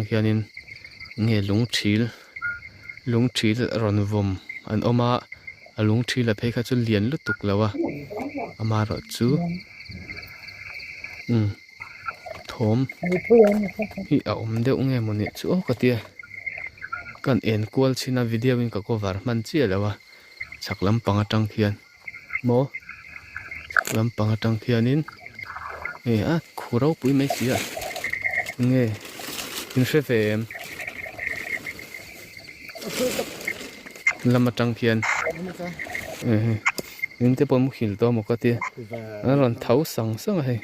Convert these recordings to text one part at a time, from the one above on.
Hianin nge lung thil lung thil rawn vawm an awm a a lung thil a phei kha chu lian lutuk lo a amaherawhchu umm thawm hi a awm deuh nge mawni chu aw ka tia ka han en kual chhin a video in ka cover hman chiah lo a chhak lampang atang khian. Maw chhak lampang atang khianin nge a khu ropui mai si a nge in hre ve em lam atang khian in te pawh muhil tawh maw ka tia an rawn tho sang sang a hei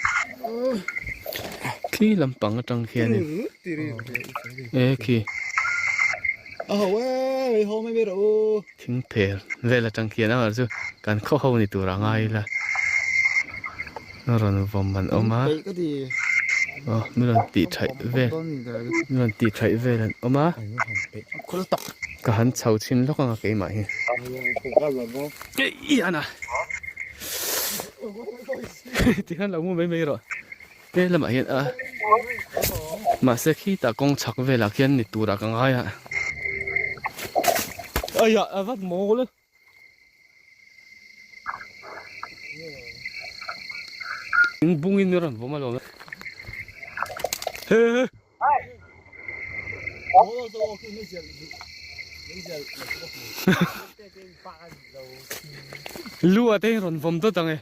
khi lampang atang khianin e khi. Thing pher vel atang khian amaherawh chu kan khaw ho ni tur a ngai ila rawn vawm an awm a aw min rawn tih thaih vel min rawn tih thaih vel an awm a ka han chho chhin lawk ang a keimah hi eih ana tikhan lo mu mai mai rawh. He lamah hian a mahse khitah kawng chhak velah khian ni turah ka ngai a aiah a va mawl e in bungin a rawn vawm alawm e he he. Lu ah te hi rawn vawm dawt ang e.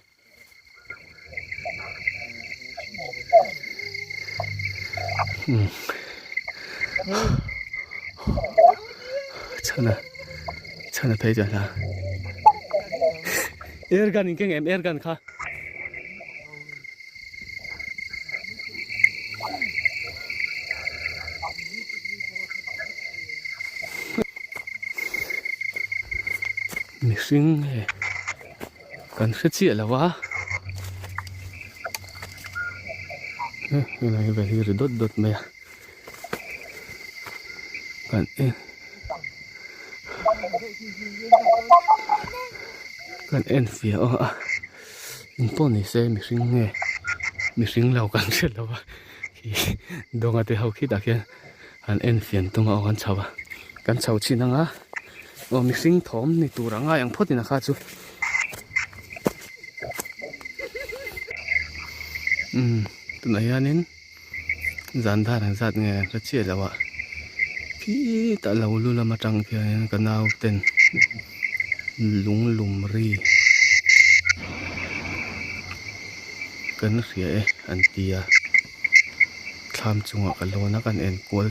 Chhana chhana phei chuan hla air gun in keng em air gun kha mihring nge. Kan hre chiah lo a helai vel hi ri dawt dawt mai a kan en kan en fiah aw a engpawh ni se mihring nge mihring lo kan hre lo a khi dawnga te ho khitah khian han en fian tum a aw kan chho a kan chho chhin ang a. Aw mihring thawm ni tur a ngai ang phawt in a kha chu umm tunah hianin zan dar ang zat nge ka chiah loh a khitah lo lu lam atang khianin ka nau ten lung lum ri kan hria e an ti a thlam chungah ka lawn a kan enkual.